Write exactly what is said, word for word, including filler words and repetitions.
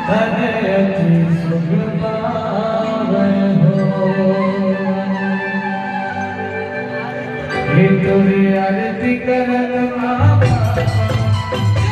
अरे अति सुख पावे हो। ये तोरी आरती करत माँ बाबा।